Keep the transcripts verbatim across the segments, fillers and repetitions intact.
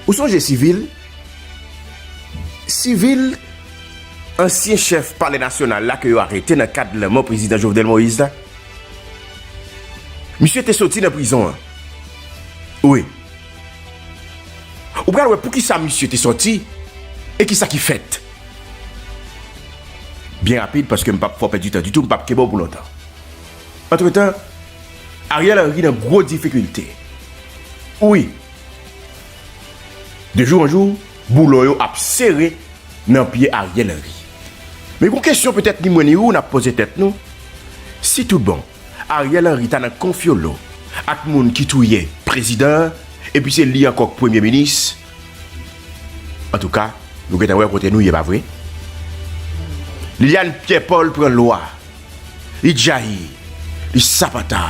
Ou sonje Civil? Civil, ansyen chèf Palè Nasyonal la ke yo arete nan kad lanmò prezidan Jovenel Moïse la. Misye te soti nan prizon an. Wi. Ou pral wè poukisa misye te soti e kisa ki fèt. Byen rapid, paske m p ap fè w pèdi tan ditou, m p ap kenbe w pou lontan. Antretan, Ariel Henry nan gwo difikilte. Wi. De jou an jou, boulon yo ap sere nan pye Ariel Henry. Men gon kesyon petèt ni mwen ni ou n ap poze tèt nou, si tout bon, Ariel Henry ta nan konfyolo ak moun ki touye prezidan an, epi se li ankò k premye minis. Antouka, nou gentan wè kote nou ye, pa vre? Liliane Pierre Paul pran lwa. Li djayi. Li sapata.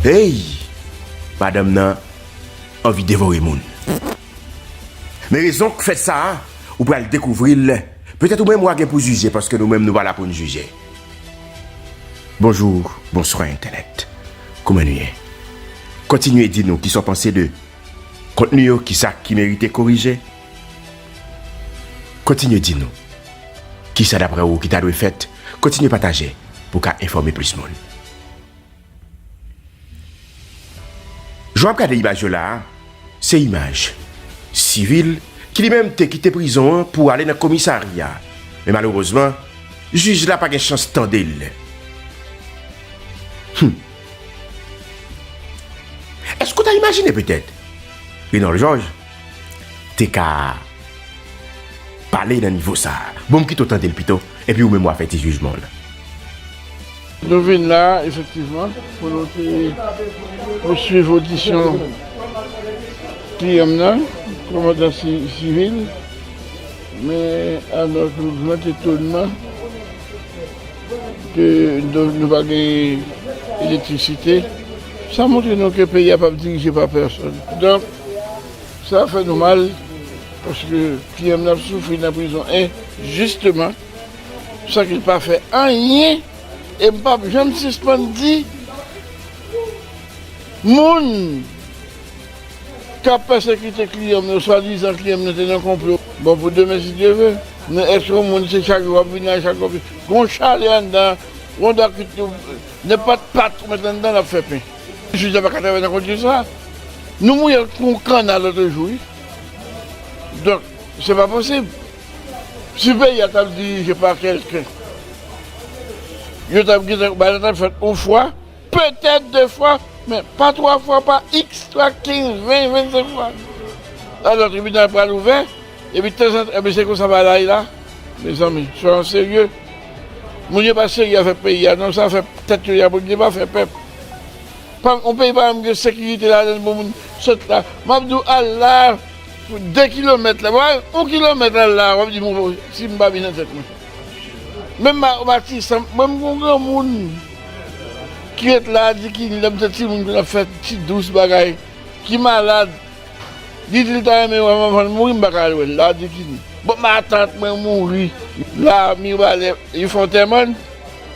Hey! Madanm nan anvi devore moun. Men rezon k fè sa a, ou pral dekouvri l. Petèt ou menm w a gen pou jije, paske nou menm nou pa la pou n jije. Bonjou, bonswa entènèt. Kouman nou ye? Kontinye di nou kisa w panse de kontni yo, kisa ki merite korije. Kontinye di nou kisa daprè ou ki ta dwe fèt. Kontinye pataje pou w ka enfòme plis moun. Jan w ap gade imaj yo la a, se imaj Civil ki li menm te kite prizon an pou ale nan komisarya. Men malerezman, jij la pa gen chans tande l. Hum. Èske w ta imajine petèt Renold Georges te ka pale nan nivo sa a? Bon, m kite w tande l pito, epi ou menm w a fè ti jijman w la. Nou vin la, efektivman, pou nou te pouswiv odisyon kliyan m nan, kòmandan si-, Civil, men avèk yon gran etonman ke nou, nou pa gen elektrisite, sa montre nou ke peyi a p ap dirije pa pèsonn. Donk, sa fè nou mal, paske kliyan m nan ap soufri nan prizon enjisteman, san ke l pa fè anyen, e m p ap janm sispann di, moun k ap pèsekite kliyan m yo, swadizan kliyan m nan te nan konplo. Bon, pou demen, si Dye ve. Men èske yon moun se chak jou w ap vin la, chak jou w ap vin? Gon chalè anndan, gon dakit, nenpòt pat ou met anndan, l ap fè pen. Jij la pa ka travay nan kondisyon sa. Nou mouye kou kannal lòt jou, wi. Donk, se pa posib. Si peyi a t ap dirije pa kèlken, yo t ap gentan, bagay la t ap fèt yon fwa, petèt de fwa, men pa twa fwa, pa x, pa kenz, ven, vennsenk fwa. Alò, tribinal pral ouvè, epi tanzantan, epi se konsa bagay la ye la. Mezanmi, soyons sérieux. Moun yo pa serye avèk peyi a, non, sa fè tèt yo diabolize, pa fè pèp. Pa, yon peyi pa janm gen sekirite ladan l pou moun sot la. M ap di w al la, de kilomèt la, w a, yon kilomèt al la, w ap di, "Bon, si m pa vin nan tèt mwen." Menm ma-, Matisan, mwen, m gon granmoun ki ret la, di ki lè m te timoun, l ap fè ti dous bagay, ki malad. Li di l ta renmen wè m anvan l mouri, m pa ka al wè l. La di ki li. Bon, matant mwen mouri. La, Mibalè, yo fè antèman l,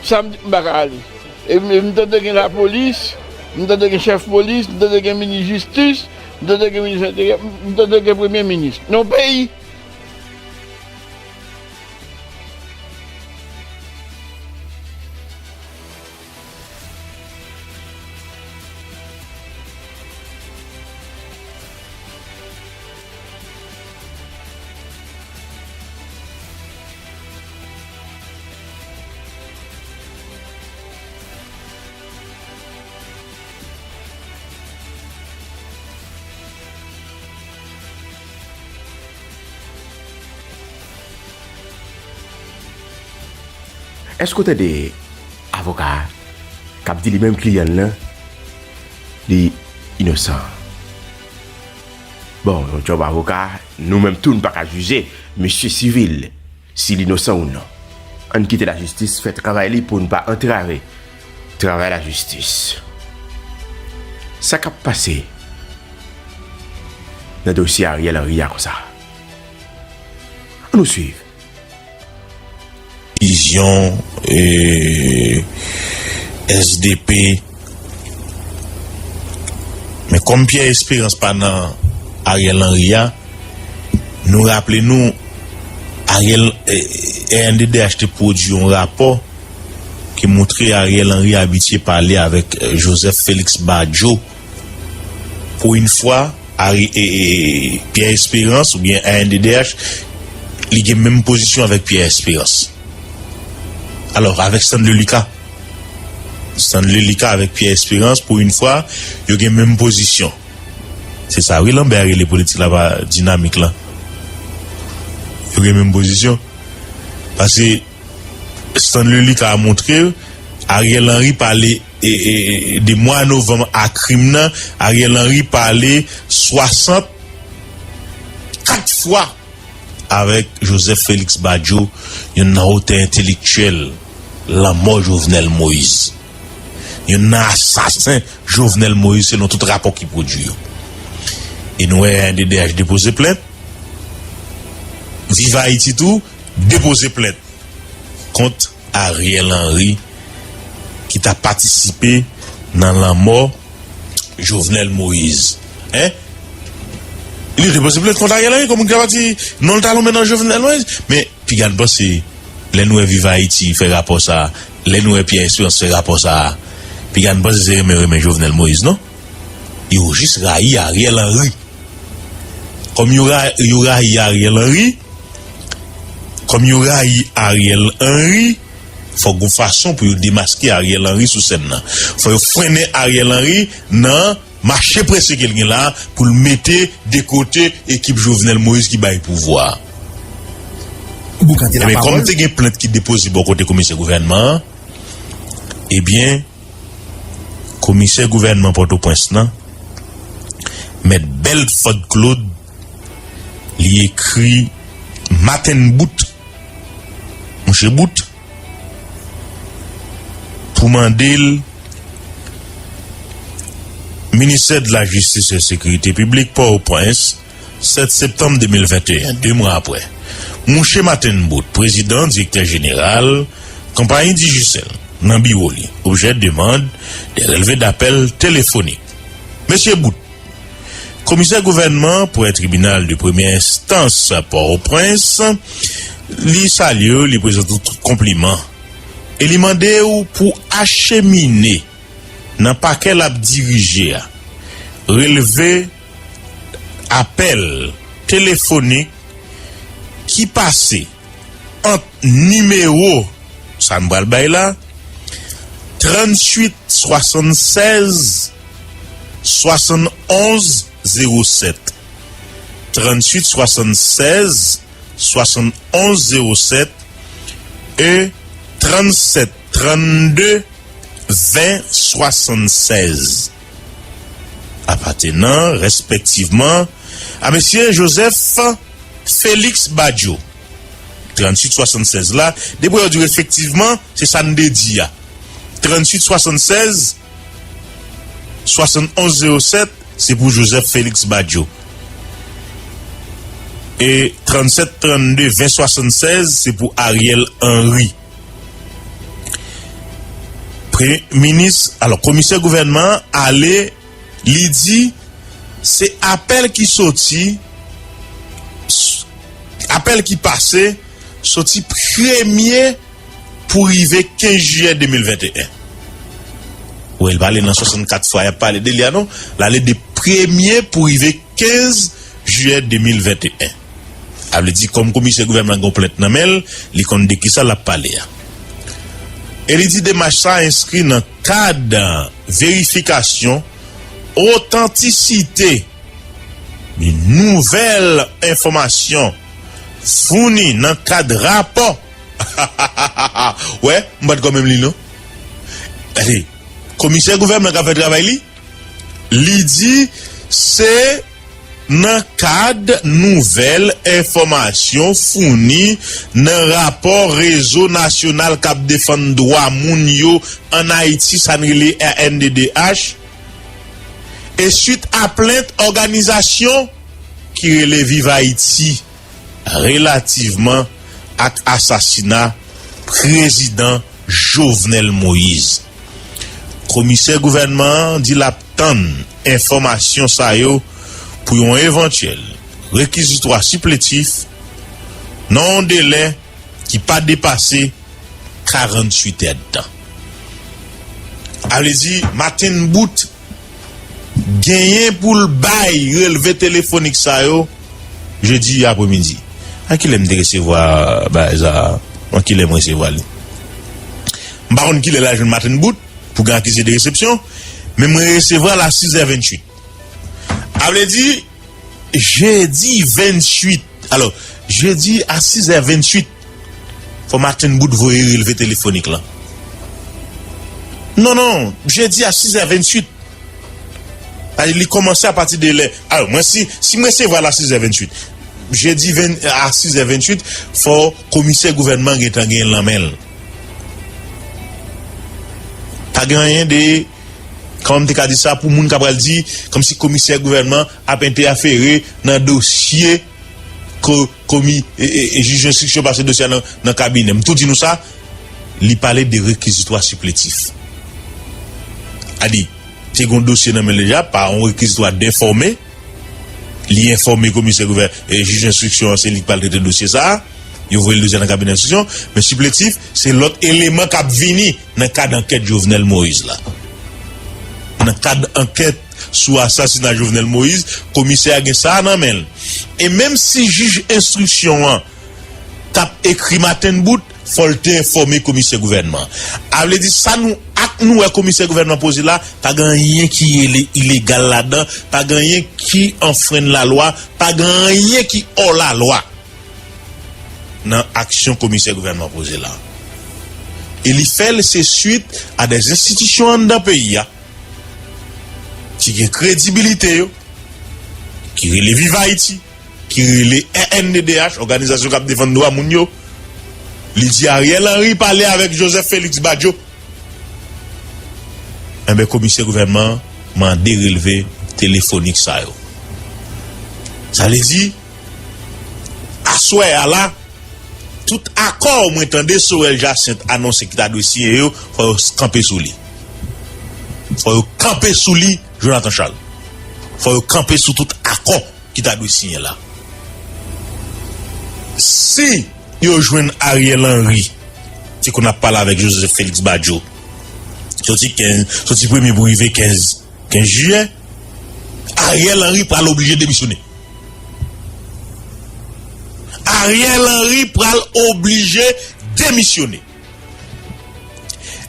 samdi, m pa ka ale. E m, m tande gen lapolis, m tande gen chèf polis, m tande gen minis jistis, m tande gen minis enteryè, m, m tande gen premye minis. Nan peyi. Èske w tande avoka a k ap di li menm kliyan l lan, li inosan? Bon, yon djòb avoka, nou menm tou, n pa ka jije mesye Civil si l inosan ou non. Ann kite lajistis fè travay li pou n pa antrave travay lajistis. Sa k ap pase nan dosye Ariel Henry a konsa? Ann nou swiv. Vizyon, e, S D P. Men kòm Pierre Espérance pa nan Ariel Henry a, nou raple nou, Ariel, eh, R N D D H te pwodui yon rapò ki montre Ariel Henry abitye pale avèk, eh, Joseph Félix Badio. Pou yon fwa, Ari, eh, eh, Pierre Espérance oubyen R N D D H, li gen menm pozisyon avèk Pierre Espérance. Alò, avèk Stanley Lucas. Stanley Lucas avèk Pierre Espérance, pou yon fwa, yo gen menm pozisyon. Se sa, wi, Lambert rele politik la pa dinamik la. Yo gen menm pozisyon. Paske Stanley Lucas montre Ariel Henry pale, e, e, e, de mwa novanm a krim nan, Ariel Henry pale swasannkat fwa avèk Joseph Félix Badio, youn nan otè entelektyèl lanmò Jovenel Moïse. Youn nan asasen Jovenel Moïse, selon tout rapò ki pwodui yo. E nou wè R N D D H depoze plent. Viv Ayiti tou depoze plent kont Ariel Henry ki ta patisipe nan lanmò Jovenel Moïse. Hein? Li depoze plent kont Ariel Henry, kòm moun ki ta pati non l ta lonmen nan Jovenel Moïse. Men, piga n panse, lè nou wè Viv Ayiti fè rapò sa a, lè nou wè Pierre Espérance fè rapò sa a, piga n panse se renmen renmen Jovenel Moïse, non? Yo jis rayi Ariel Henry. Kòm yo ra-, yo rayi Ariel Henry, kòm yo rayi Ariel Henry, fòk gon fason pou yo demaske Ariel Henry sou sèn nan. Fò yo frennen Ariel Henry nan mache prese ke l gen la pou l mete de kote ekip Jovenel Moïse ki bay pouvwa a. Ebyen, kòm te gen plent ki depoze bò kote komisè gouvènman an, ebyen, komisè gouvènman Pòtoprens lan, Mèt Belford Claude, li ekri Martin Boot, Mouche Boot, pou mande l Ministè de la Jistis e Sekirite Piblik, Pòtoprens, sèt septanm de mil venteyen, de mwa apre. Mouche Martin Boot, prezidan, direktè jeneral, konpayi Digicel, nan biwo li, objè demann de relve dapèl telefonik. Mesye Boot, komisè gouvènman prè tribinal de premyè enstans Pòtoprens, li salye w, li prezante w tout konpliman, e li mande w pou achemine nan pakè l ap dirije a, relve apèl telefonik ki pase ant nimewo sa n pral bay la, tranntuit swasannsèz swasannonz zewo sèt, tranntuit swasannsèz swasannonz zewo sèt e trannsèt trannde ven swasannsèz, apatenan, respektivman, a mesye Joseph Félix Badio. Tranntuit swasannsèz la, depi yo di efektivman, se sa n te di a. Tranntuit swasannsèz swasannonz zewo sèt, se pou Joseph Félix Badio. E trannsèt trannde ven swasannsèz, se pou Ariel Henry. Premye minis, alò, komisè gouvènman an ale, li di se apèl ki soti, apèl ki pase, soti premye pou rive kenz jiyè de mil venteyen. Ou wè, l pa ale nan swasannkat fwa y ap pale de li a, non. L ale de premye pou rive kenz jiyè de mil venteyen. Sa vle di, kòm komisè gouvènman gen yon plent nan men l, li konn de kisa l ap pale a. E li di demach sa a enskri nan kad verifikasyon otantisite de nouvèl enfòmasyon founi nan kad rapò. Wè, m pa t kwè menm li non. Gade, komisè gouvènman k ap fè travay li, li di se nan kad nouvèl enfòmasyon founi nan rapò Rezo Nasyonal k ap Defann Dwa Moun yo ann Ayiti, sa n rele R N D D H, e swit a plent òganizasyon ki rele Viv Ayiti relativman ak asasina prezidan Jovenel Moïse. Komisè gouvènman an di l ap tann enfòmasyon sa yo pou yon evantyèl rekizitwa sipletif nan yon delè ki pa depase karanntuit èdtan. A vle di, Martin Boot genyen pou l bay relve telefonik sa yo jedi apremidi. A kilè m te resevwa bagay sa a? An kilè m resevwa li? M pa konn kilè l al jwenn Martin Boot pou gen akize de resepsyon, men mwen resevwa l a sizè venntuit. A vle di, jedi venntuit. Alò, jedi a sizè venntuit, fò Martin Boot voye relve telefonik lan. Non, non, jedi a sizè venntuit. Sa vle di li kòmanse apati de lè. Alò, mwen si, si m resevwa l a sizè venntuit, jedi ven, a sizè venntuit, fò komisè gouvènman gentan gen l nan men l. Pa gen anyen de, kòman m te ka di sa, pou moun k ap pral di, kòmsi komisè gouvènman ap entèfere nan dosye ko-, komi-, e, e, e jij enstriksyon pase dosye a nan, nan kabinè. M tou di nou sa, li pale de rekizitwa sipletif. A di, te gen yon dosye nan men l deja, pa yon rekizitwa de enfòme. Li enfòme komisè gouvè-, e, jij enstriksyon an, se li k pral trete dosye sa a. Yo voye l deja nan kabinè enstriksyon. Men sipletif, se lòt eleman k ap vini nan kad ankèt Jovenel Moïse la. Nan kad ankèt sou asasina Jovenel Moïse, komisè a gen sa a nan men l. E menm si jij enstriksyon an t ap ekri Martin Boot, fò l te enfòme komisè gouvènman. A vle di sa nou, ak nou wè komisè gouvènman poze la, pa gen anyen ki ile-, ilegal ladan, pa gen anyen ki anfrenn lalwa, pa gen anyen ki hors la loi nan aksyon komisè gouvènman poze la. E li fè l se swit a de enstitisyon anndan peyi a ki gen kredibilite yo, ki rele Viv Ayiti, ki rele R N D D H, òganizasyon k ap defann dwa moun yo. Li di Ariel Henry pale avèk Joseph Félix Badio. Enben, komisè gouvènman an mande relve telefonik sa yo. Sa vle di, aswè a la, tout akò mwen tande Sorel Jacinthe anonse ki ta dwe siyen yo, fò yo kanpe sou li. Fò yo kanpe sou li, Jonathan Charles. Fò yo kanpe sou tout akò ki ta dwe siyen la. Si yo jwenn Ariel Henry, ki konn ap pale avèk Joseph Félix Badio, soti kenz, soti premye pou rive kenz, kenz jiyè, Ariel Henry pral oblije demisyone. Ariel Henry pral oblije demisyone.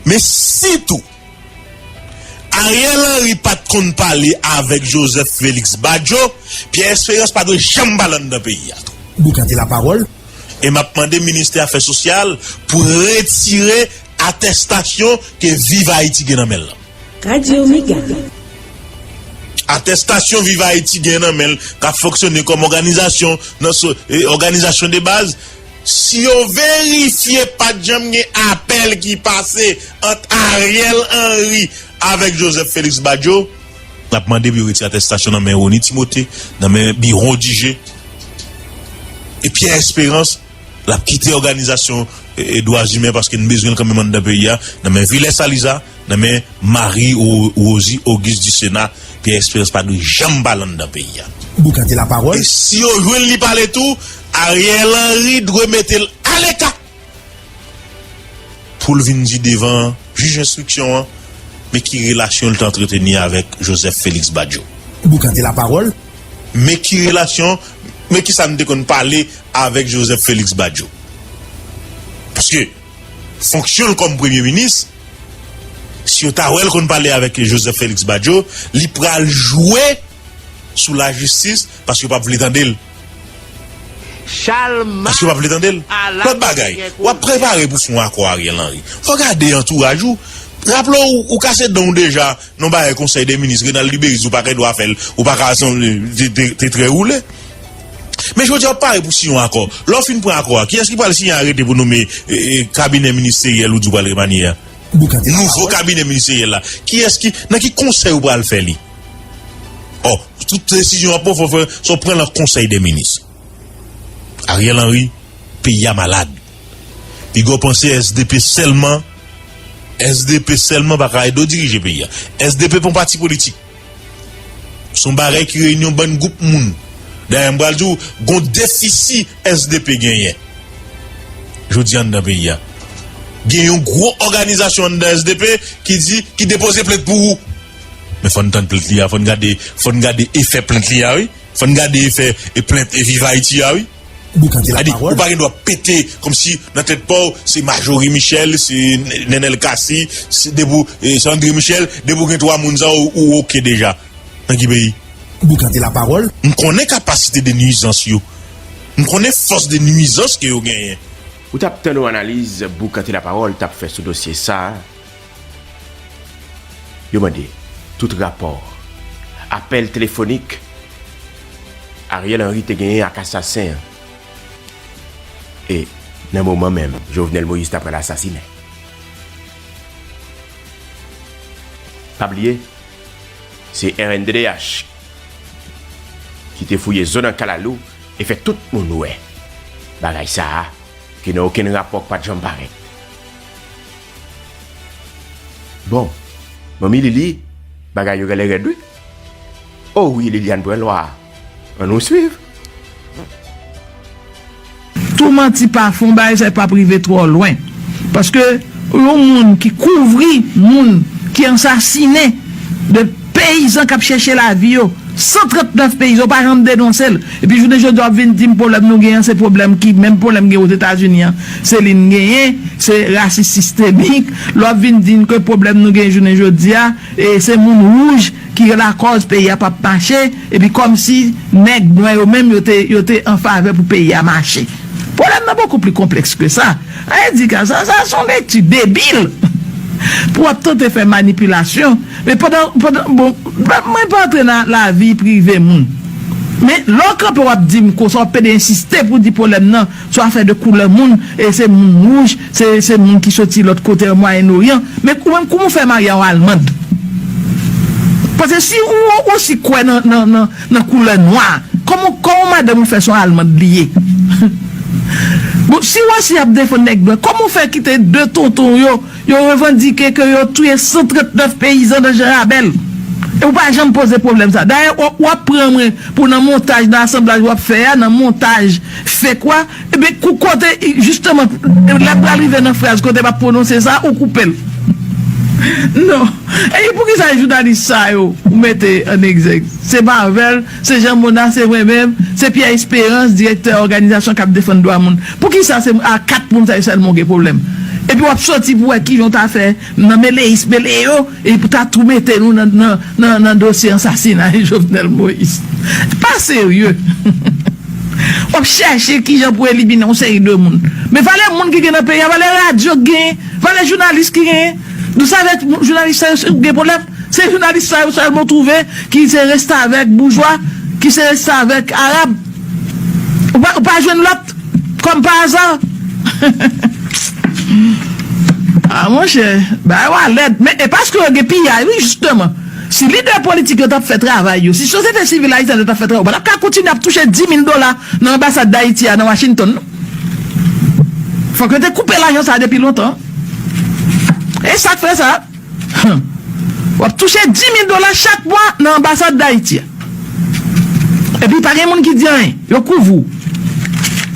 Men si tou Ariel Henry pa t konn pale avèk Joseph Félix Badio, Pierre Espérance pa dwe janm pale anndan peyi a tou. Boukante lapawòl. E m ap mande ministè afè sosyal pou retire atèstasyon ke Viv Ayiti gen nan men l lan. Radyo Mega. Atèstasyon Viv Ayiti gen nan men l, k ap fonksyone kòm òganizasyon, nan so, e, òganizasyon de baz, si yo verifye, pa t janm gen apèl ki pase ant Ariel Henry avèk Joseph Félix Badio, n ap mande pou yo retire atèstasyon nan men Rony Timothé, nan men Biron Dijé e Pierre Espérance. L ap kite òganizasyon, e, e, dwa imen, paske n bezwen l kanmenm anndan peyi a, nan men Vilè Saliza, nan men Marie Ro-, Rosie Auguste Ducena. Pierre Espérance pa dwe janm pale anndan peyi a. Boukante lapawòl. E si yo jwenn li pale tou, Ariel Henry dwe mete l aleka pou l vin di devan jij enstriksyon an, men ki relasyon l te antreteni avèk Joseph Félix Badio. Boukante lapawòl. Men ki relasyon, men ki sa n te konn pale avèk Joseph Félix Badio. Paske fonksyon l kòm premye minis, si yo ta wè l konn pale avèk Joseph Félix Badio, li pral jwe sou lajistis, paske yo p ap vle tande l. Paske yo p ap vle tande l. Lòt bagay, w ap prepare pou fè yon akò Ariel Henry. Fò w gade antouraj ou. Raple w, ou kase dan w deja nan bagay Konsèy de Minis, Renald Lubérice, ou pa gen dwa fè l, ou pa ka, te, te, te trè woule. Men jodi a, w ap pare pou siyen yon akò. Lè w fin pran akò a, kiyès ki pral siyen arete pou nonmen, e, e, kabinè ministeryèl ou di w pral remanye a? Nouvo kabinè ministeryèl la. Kiyès ki, nan ki konsèy ou pral fè li? Ò, tout desizyon w ap pran, fò, fò, fò w pran nan Konsèy de Minis. Ariel Henry, peyi a malad. Piga w panse S D P sèlman, S D P sèlman pa ka ede w dirije peyi a. S D P pa yon pati politik. Se yon bagay ki reyini yon bann gwoup moun. Dayè, m pral di w, gon defisi S D P genyen jodi a anndan peyi a. Gen yon gwo òganizasyon anndan S D P ki di, ki depoze plent pou ou. Men fò n tann plent li a, fò n gade, fò n gade efè plent li a, wi. Fò n gade efè e plent e Viv Ayiti a, wi. Boukante la pawòl. Ou pa gen dwa pete kòmsi nan tèt pa w, se Majorie Michel, se Nenel Cassy, se depi w, e, se André Michel, depi w gen twa moun sa, ou, ou oke deja. Nan ki peyi? Boukante la pawòl. M konnen kapasite de nuizans yo. M konnen fòs de nuizans ke yo genyen. Ou t ap tann yon analiz Boukante la pawòl t ap fè sou dosye sa a. Yo mande tout rapò, apèl telefonik Ariel Henry te genyen ak asasen an. E nan moman menm, Jovenel Moïse ta pral asasinen. Pa bliye, se R N D D H ki te fouye zo nan kalalou e fè tout moun wè bagay sa a, ki nan okenn rapò k pa t janm parèt. Bon, manmi Lili, bagay yo genlè rèd wi. O wi, Liliane pran lwa a. Ann nou swiv. Tou manti pa fè yon bagay, sa p ap rive twò lwen. Paske yon moun ki kouvri moun ki ansasinen de peyizan k ap chèche lavi yo, san trant nèf peyizan, ou pa janm denonse l. Epi jounen jodi a, w ap vin di m pwoblèm nou genyen an, se pwoblèm ki, menm pwoblèm gen Ozetazini an, se li n genyen, se rasis sistemik. Lè w ap vin di n ke pwoblèm nou genyen jounen jodi a, e se moun wouj ki lakòz peyi a p ap mache, epi kòmsi nèg nwè yo menm yo te, yo te an favè pou peyi a mache. Pwoblèm nan bokou pli konplèks ke sa. Sa vle di ke sa, sa se yon lekti debil pou w ap tante fè manipilasyon. Men pandan, pandan, bon, mwen pa antre nan lavi prive moun. Men lè w kanpe w ap di m konsa, w ap pede ensiste pou di pwoblèm nan se afè de koulè moun, e se moun wouj, se, se moun ki soti lòt kote an Mwayen Oryan. Men ou menm, kouman w fè marye a yon Almand? Paske si ou, ou osi kwè nan, nan, nan, nan koulè nwa, kòman, kòman madanm ou fè se yon Almand li ye? Bon, si ou osi ap defann nèg blan, kòman w fè kite de tonton w yo, yo revandike ke yo touye san trant nèf peyizan nan Jan Rabèl? E ou pa janm poze pwoblèm sa. Dayè, w, w ap pran mwen pou nan montaj, nan asanblaj w ap fè a, nan montaj fake w a, ebyen, kou kote, jisteman, lè m pral rive nan fraz kote m ap pwononse sa, ou koupe l. Non. E poukisa jounalis sa yo ou mete an egzèk? Se Marvel, se Jean Mona, se mwen menm, se Pierre Espérance, direktè òganizasyon k ap defann dwa moun. Poukisa se a kat moun sa yo sèlman w gen pwoblèm? Epi w ap soti pou wè kijan w ta fè nan meleyis mele yo, e pou ta tou mete nou nan, nan, nan, nan dosye ansasinay Jovenel Moïse. Pa serye. W ap chèche kijan pou elimine yon seri de moun. Men valè moun ki gen nan peyi a, valè radyo k genyen, valè jounalis ki genyen. Nou save jounalis sa yo gen pwoblèm. Se jounalis sa yo sèlman w twouve ki se restavèk boujwa, ki se restavèk arab. Ou pa, ou pa jwenn lòt, kòm pa aza. Ah, monchè, bagay yo a lèd. Men e paske yo gen piyay, wi, jisteman. Si lidè politik yo t ap fè travay yo, si sosyete sivil ayisyèn yo t ap fè travay yo, yo pa t ap ka kontinye ap touche dis mil dola nan anbasad Dayiti a nan Washington, non. Fòk yo te koupe lajan sa a depi lontan. E sa k fè sa. Humm. W ap touche dis mil dola chak mwa nan anbasad Dayiti a. Epi pa gen moun ki di anyen. Yo kouvri w.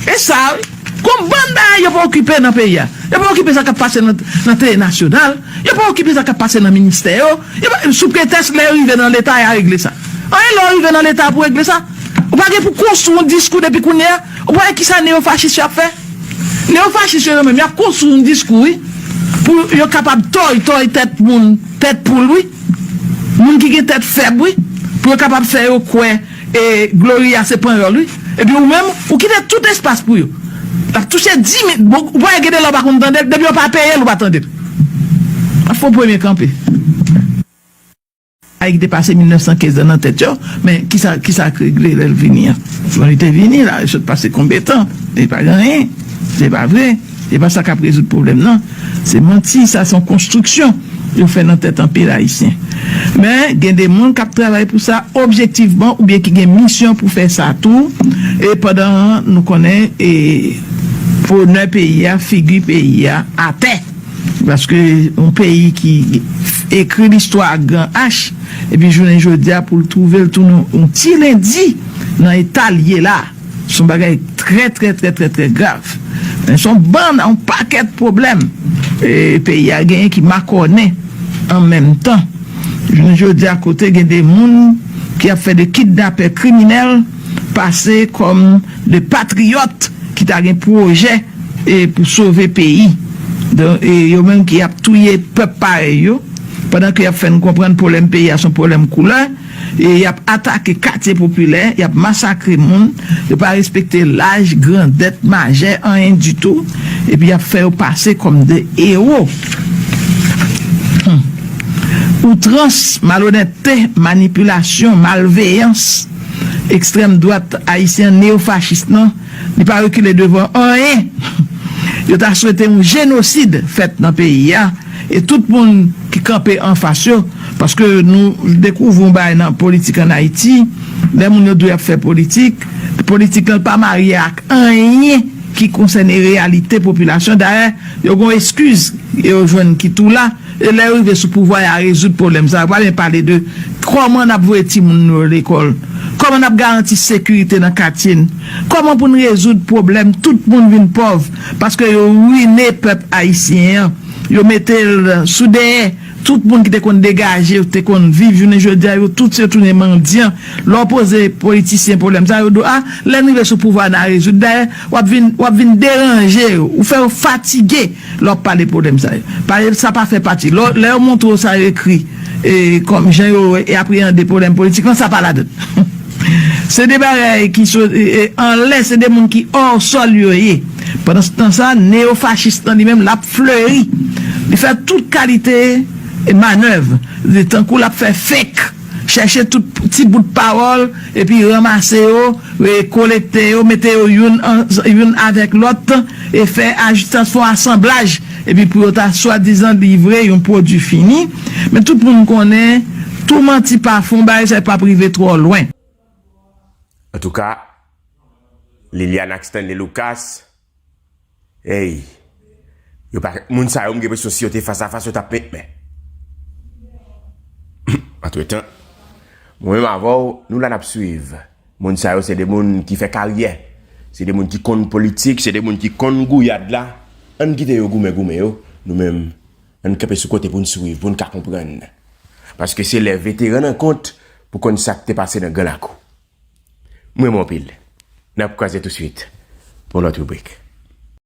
E sa, wi. Gon bann bagay yo pa okipe nan peyi a. Yo pa okipe sa k ap pase nan, nan tele nasyonal. Yo pa okipe sa k ap pase nan ministè yo. Yo pa, sou pretèks lè yo rive nan Leta, y a regle sa. Anyen lè w rive nan Leta pou regle sa. Ou pa gen pou konstwi yon diskou depi kounye a. Ou pa wè kisa neyofachis yo ap fè? Neyofachis yo, yo menm, y ap konstwi yon diskou, wi, pou yo kapab tòy, tòy tèt moun, tèt poul, wi. Moun ki gen tèt fèb, wi. Pou yo kapab fè yo kwè, e, Gloria se panyòl, wi. Epi ou menm, ou kite tout espas pou yo. L ap touche dis mil, bon, ou pa wè gen de lè w pa konn tande l, depi yo pa peye l, ou pa tande l. Ap fè yon premye kanpe. Ay ki te pase mil nèf san kenz lan nan tèt yo, men kisa, kisa k regle lè l vini an? Bon, li te vini la, li sot pase konbyen tan? Li pa gen anyen. Se pa vre. Se pa sa k ap rezoud pwoblèm nan. Se manti, sa se yon konstriksyon yo fè nan tèt anpil Ayisyen. Men, gen de moun k ap travay pou sa objektivman oubyen ki gen misyon pou fè sa tou. E pandan nou konnen, e, onè peyi a, figi peyi a atè. Paske yon peyi ki ekri listwa ak gran H, epi jounen jodi a pou l twouve l tounen yon ti lendi nan eta l ye la. Se yon bagay trè, trè, trè, trè, trè grav. Men se yon bann, yon pakèt pwoblèm, e, peyi a genyen ki makònen an menm tan. Jounen jodi a, kote gen de moun ki ap fè de kidnapè kriminèl pase kòm de patriyòt ki ta gen pwojè, e, pou sove peyi. Donk, e, yo menm ki ap touye pèp parèy yo, pandan ke y ap fè n konprann pwoblèm peyi a se yon pwoblèm koulè, e y ap atake katye popilè, y ap masakre moun, yo pa respekte laj, grandèt, majè, anyen ditou, epi y ap fè yo pase kòm de ewo. Hmm. Outrans, malonèt, te, manipilasyon, malveyans, ekstrèm dwat ayisyen, neyofachis nan, li pa rekile devan anyen. Yo ta swete yon jenosid fèt nan peyi a, e tout moun ki kanpe anfas yo, paske nou dekouvri yon bagay nan politik ann Ayiti, lè moun yo dwe ap fè politik, politik lan pa marye ak anyen ki konsène reyalite popilasyon. Dayè, yo gen yon eskiz yo jwenn ki tou la, e lè yo rive sou pouvwa, y a rezoud pwoblèm sa. Yo pa byen pale de kòman n ap voye timoun nou yo lekòl, kòman n ap garanti sekirite nan katye n, kòman pou n rezoud pwoblèm tout moun vin pòv, paske yo rwine pèp ayisyen an, yo mete l sou dèyè. Tout moun ki te konn degaje, te konn viv, jounen jodi a, yo tout se tounen mandyan. Lè w poze politisyen pwoblèm sa, yo di w, a, lè n rive sou pouvwa, n a rezoud. Dayè, w ap vin, w ap vin deranje yo, ou fè yo fatige lè w ap pale pwoblèm sa yo. Pale, sa pa fè pati. Lè, lè yo montre w sa yo ekri, e, kòm jan yo, e, apreyande pwoblèm politik lan, sa pa ladan. Se de bagay ki sot, e, e, anlè, se de moun ki hors sol yo ye. Pandan se tan sa, neyofachis lan li menm, l ap fleri. Li fè tout kalite, e, manèv. Li tankou l ap fè fake. Chèche tout ti bout pawòl, epi ranmase yo, e, kolekte yo, mete yo youn an, youn avèk lòt, e fè ajistans, fè yon asanblaj, epi pou yo ta swadizan livre yon pwodui fini. Men tout moun konnen, tou manti pa fè yon bagay, sa p ap rive twò lwen. Antouka, Liliane ak Stanley Lucas, ey, yo pa, moun sa yo, m gen enpresyon si yo te fas a fas, yo t ap met men. Antretan, mwen menm avè w, nou la n ap swiv. Moun sa yo, se de moun ki fè karyè. Se de moun ki konn politik, se de moun ki konn gouyad la. Ann kite yo goumen goumen yo. Nou menm, ann kanpe sou kote pou n swiv, pou n ka konprann. Paske se lè veteran nan kont pou konn sa k te pase nan Gran Lakou. M renmen w anpil. N ap kwaze touswit pou yon lòt ribrik.